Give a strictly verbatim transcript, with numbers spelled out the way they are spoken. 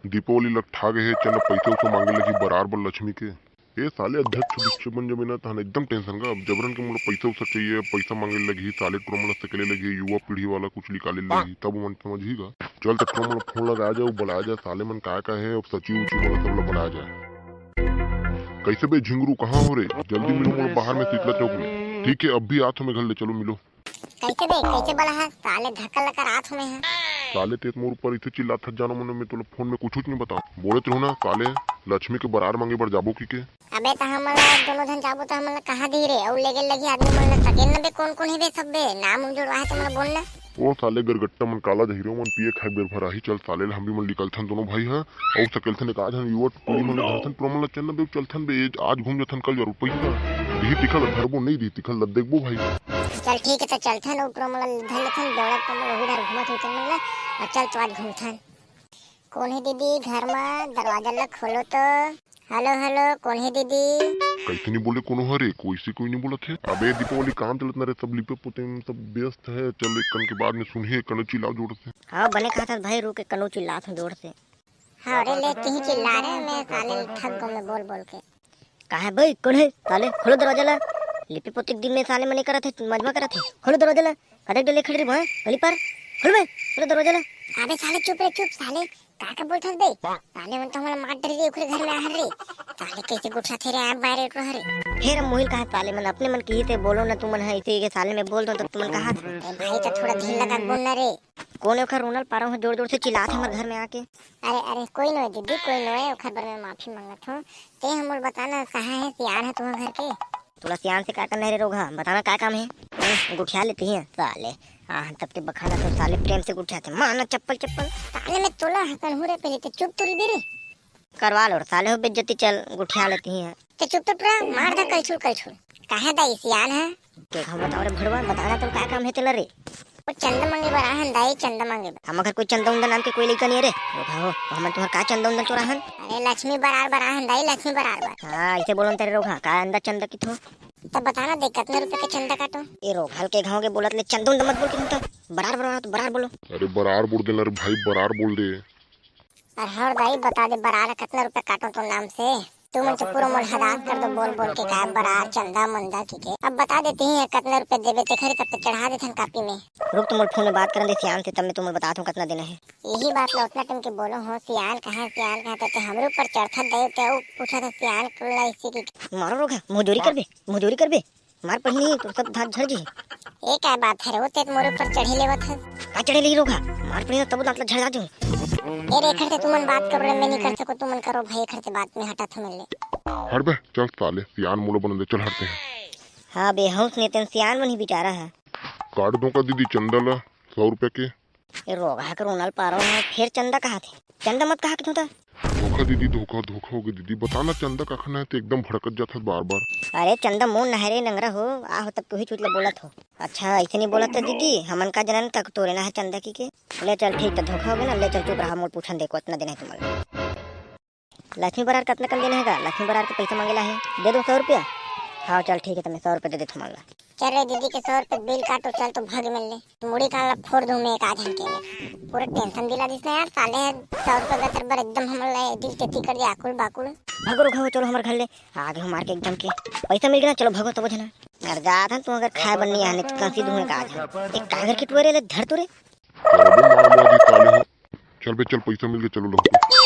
दीपावली लग ठा गे हे, चल पैसा उसा मांगे लगी बरार बर लक्ष्मी के। ए साले अध्यक्ष दीक्षे बन जबे ना, तहन एकदम tension गा। अब जबरन के मोला पैसा उसा चाहिए, पैसा मांगे लगी, साले टुरा मन ला सकेले लगी, युवा पीढ़ी वाला कुछ निकाले लगी, तब मन समझही गा। चल त टुरा मन ला फोन लगा जाओ, बुला जा, साले मन का का हे, अब सचिव उचिव वाला सब ला बुला जा। कैसे बे झिंगरू, कहाँ हो रे? जल्दी मिलो मोला बाहर में शीतला चौक में। ठीक है, अब भी आत हो मैं घर ले, चलो मिलो। कैसे बे, कैसे बला है? साले धक्का लगा रात हो मैं है। साले तेत मोर ऊपर इसे चिल्लात हस, जानो मनो मैं तोला फोन में कुछ नहीं बताऊं। बोले तो ना साले, लक्ष्मी के बरार मांगे बर जाबो की के। अबे त हमन ला दोनों झन जाबो त हमन ला कहाँ दी रे? अउ लेगे लगी आदमी मन ला सकेल न बे, कौन कौन हे बे सब बे? नाम उम जुड़वा है त मोला बोल ना। ओ साले गरगट्टा मन काला जहिरो मन पिए खाए बेर भर आही। चल साले ल हम भी मन निकलथन दोनों भाई ह। अउ सकेलथन एक आध झन युवा टुरी मन धरथन टुरा मन ला चंदा बे चलथन बे। आज घूम जथन कल जरूर पैसा दिही तिखल धरबो नहीं दिही तिखल ल देखबो भाई। चल ठीक है त चलथन अउ टुरा मन ला धर लेथन बेवड़ा टुरा मन ओही धर घूमत होई चल मन ला। अउ चल तो आज घूमथन। कौन हे दीदी घर मा? दरवाजा ला खोलो तो। हेलो हेलो, कौन हे दीदी? कैसे नहीं बोले कोनो हरे, कोई से कोई नहीं बोलत है। अबे दीपावली काम चलत ना रे, सब लिपे पोते में सब व्यस्त है। चल एक कन के बाद में सुनिए, कनो चिल्लाओ जोर से। हाँ बने कहा था भाई, रुक के कनो चिल्लात हूँ जोर से। हाँ रे ले, तिही चिल्ला रे, मैं साले थक गो मैं बोल बोल के। का है भाई, कौन है साले? खोलो दरवाजा ला। लिपे पोते के दिन में साले मने करत है, मजमा करत है। खोलो दरवाजा ला। कदक डले खड़ी रही भाई, गली पर। खोल बे, खोलो दरवाजा ला। अबे साले चुप रे चुप साले, का का बोलथस बे? साले मन तो हमला मार डरी रे, ओकरे घर में आहर रे। साले कैसे गुठा थे रे आप बाहर एक रह रे। फिर हम मोहिल कहा साले मन अपने मन की से बोलो ना तुमन है इसे के साले में बोल दो तो तुमन कहा था। ए भाई तो थोड़ा धीर लगा के बोल ना रे। कौन है ओखर रोनल पारो है जोर जोर से चिल्लात है हमर घर में आके। अरे अरे कोई नोय दीदी कोई नोय, ओखर बर मैं माफी मांगत हूँ। ते हमर बता ना कहाँ है सियान है तुम्हार घर के? तोला सियान से का करना है रे रोगहा, बताना का काम है? हम्म, गुठिया लेती है साले। आह, तब ते बखाना तो साले प्रेम से गुठिया थे, मारना चप्पल चप्पल। साले मैं तोला हकन हूँ रे, पहले ते चुप तो रही दे रे। करवा लो साले हो बेइज्जती, चल गुठिया लेती है। ते चुप तो टुरा, मार दा कलछुल कलछुल। काहे दाई सियान है? के हम बताओ रे भड़वा, बताना तो का काम है तेला रे? वो चंदा मांगे बर आहन दाई, चंदा मांगे बर। हम घर कोई चंदा उंदा नाम के कोई लइका नहीं है रे। रोगहा हो, तो हमन तुम्हार का चंदा उंदा चोराहन? अरे लक्ष्मी बरार बर आहन दाई, लक्ष्मी बरार बर। हाँ, इसे बोलो न तेरे रोगहा, का अंदा चंदा की थो? तब बताना दे, कितने रुपए के चंदा काटो? ए रोगहा के गाँव के बोलत ले चंदा उंदा मत बोल के तो बरार बरार तो बरार बोलो। अरे बरार बोल देना रे भाई, बरार बोल दे। अरे हर दाई बता दे बरार कितने रुपए काटो तो नाम से। तुमन तो पूरा मोर हदास कर दो बोल बोल के, काय बरार चंदा मंदा की के। अब बता देती है कितने रुपए देबे ते खरी, तब तो चढ़ा देथन कापी में। रुक तो मोर फोन में बात करन दे सियान से, तब मैं तुम्हें बताता हूँ कितना देना है। यही बात ला उतना टाइम के बोलो हो सियान कहाँ सियान कहाँ, ते हमरे ऊपर चढ़थत दे ते ऊ पूछत सियान कुल्ला इसी की। मारो रोगहा, मजूरी करबे, मजूरी करबे। मार पड़ही तो सब दांत झड़ जी। ए काय बात है रे, वो ते मोरे ऊपर चढ़े लेवत है। का चढ़े ले रोगहा? मार पड़ही ना तब दांत ला झड़ जा जो। ए रे खरते तुमन बात करो रे, मैं नहीं कर सको, तुमन करो भाई, खरते बात में हटा था मिल ले। हट बे, चल साले, सियान मोला बनन दे, चल हटते हैं। हाँ बे, हौस ने तेन सियान बनी बेचारा है। काट दो का दीदी चंदा ला, सौ रुपया के। ए रोगहा के रोनल पारो है, फिर चंदा कहा थे? चंदा मत कहा के तू तो। धोखा दीदी, धोखा, धोखा हो गया दीदी। बताना चंदा काखना है तो एकदम भड़कत जात है बार बार। अरे चंदा मोर नहरे नंगरा हो, आ हो तब तू ही चुटला बोलत हो। अच्छा ऐसे नहीं बोलत तो दीदी, हमन का जनन तक तोरे ना है चंदा की के। ले चल ठीक तो धोखा हो गया ना, ले चल चुप रहा, मोर पूछन देखो इतना दिन है तुम्हारा। लक्ष्मी बरार कतना कन देना है का? लक्ष्मी बरार के पैसा मांगेला है, दे दो सौ रुपया। हाँ चल ठीक है, तुम्हें सौ रुपया दे दे तुम्हारा। चल रे दीदी के सौ रुपये बिल काटो, चल तो भाग मिल ले, मुड़ी कान ला फोड़ दूं मैं एक आध झन के। पूरा टेंशन दिला दिस ना यार साले, सौ रुपये गतर बर एकदम हमर ले दिल तेती कर दिया आकुल बाकुल। भागो रुक, चलो हमर घर ले, आगे हमार के एकदम के पैसा मिल गया, चलो भागो तब जना। यार जात हन तू अगर खाए बर नहीं आने तो कंसी दूंगा का आज। एक कागर के टुअरे ले धर तो रे। चल बे मार मार दी साले हो। चल बे चल, पैसा मिल गया, चलो लहू।